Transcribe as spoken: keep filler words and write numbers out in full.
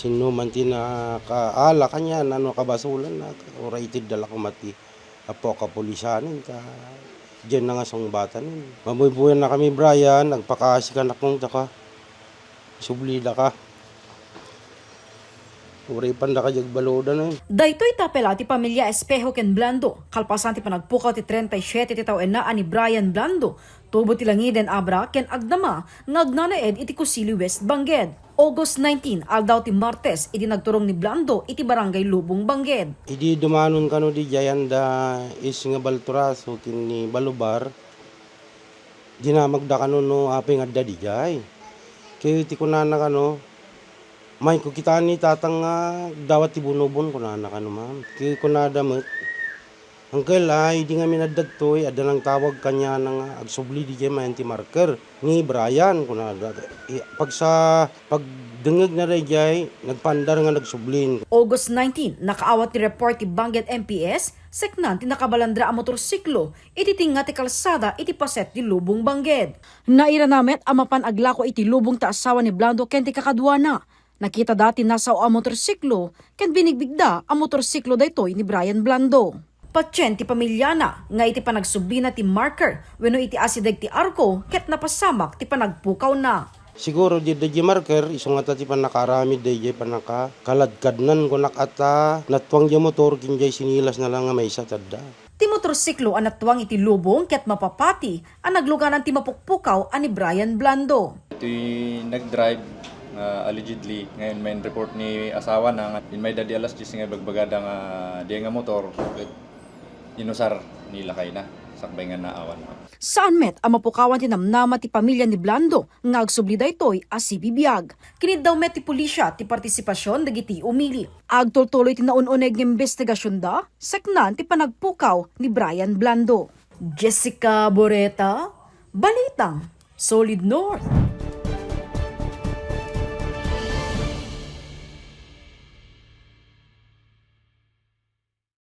Sino man ti nakaala kaniana no kabasolan na, uray itedda la koma ti apo a kapulisanen ta diay na nga sungbatanen. Mabuybuyanakami, Brian, agpakaasi ka, nakong taka. Sublidaka. Uray pandaka diay agbaludan, eh. Daytoy tapela ti pamilia Espejo ken Blando, kalpasan ti panagpukaw ti treinta y siete ti tawenna a ni Brian Blando, tubo ti Langiden, Abra, ken Agdama nga agnanaed iti Kusili, West Bangged. August nineteen, aldaw ti Martes, idi nagturong ni Blando iti Barangay Lubong, Bangged. Idi dumanon kano diay anda is nga balturaso ken ni Balubar, dinamagda kano no apay nga adda diay. Ket ti kunana kano, "Mayko kitaan ni tatang nga dawat ti bunobon," kunana kano, ma'am. Ket kunada met, "Uncle, ay, di ngamin adda ditoy, adda nangtawag kaniana nga agsubli diay mayan ti marker ni Brian," kunada. I-, pagsa-, pagdengngegna daydiay, nagpaandar nga nagsublin. August nineteen, nakaawat ti report ti Bangged M P S, seknan ti nakabalandra a motorsiklo iti tengnga ti kalsada iti paset ti Lubong, Bangged. Nairana met a mapan aglako iti lubong ti asawa ni Blando ken ti kakaduana. Nakitada ti nasao a motorsiklo ken binigbigda a motorsiklo daytoy ni Brian Blando. Patien ti pamiliana nga iti panagsublina ti marker wenno iti asideg ti arko ket napasamak ti panagpukawna. Siguro, di, daydiay marker, isu ngata ti pannakaaramid daydiay pannakaladkadnan, kunak, ata natuang diay motor ken diay sinilasna la nga maysa ti adda. Ti motorsiklo a natuang iti lubong ket mapapati a nagluganan ti mapukpukaw a ni Brian Blando. Itoy nagdrive nga allegedly, ngayon may report ni asawana nga immayda di alas diyes nga ibagbagada nga diay nga motor ket inusar ni lakayna sakbay nga naawan. Saan met a mapukawan ti namnama ti pamilia ni Blando nga agsubli daytoy a sibibiag. Kiniddaw met ti pulisya ti partisipasion dagiti umili. Agtultuloy ti naun-uneg nga imbestigasionda, seknan ti panagpukaw ni Brian Blando. Jessica Boreta, Balitang Solid North.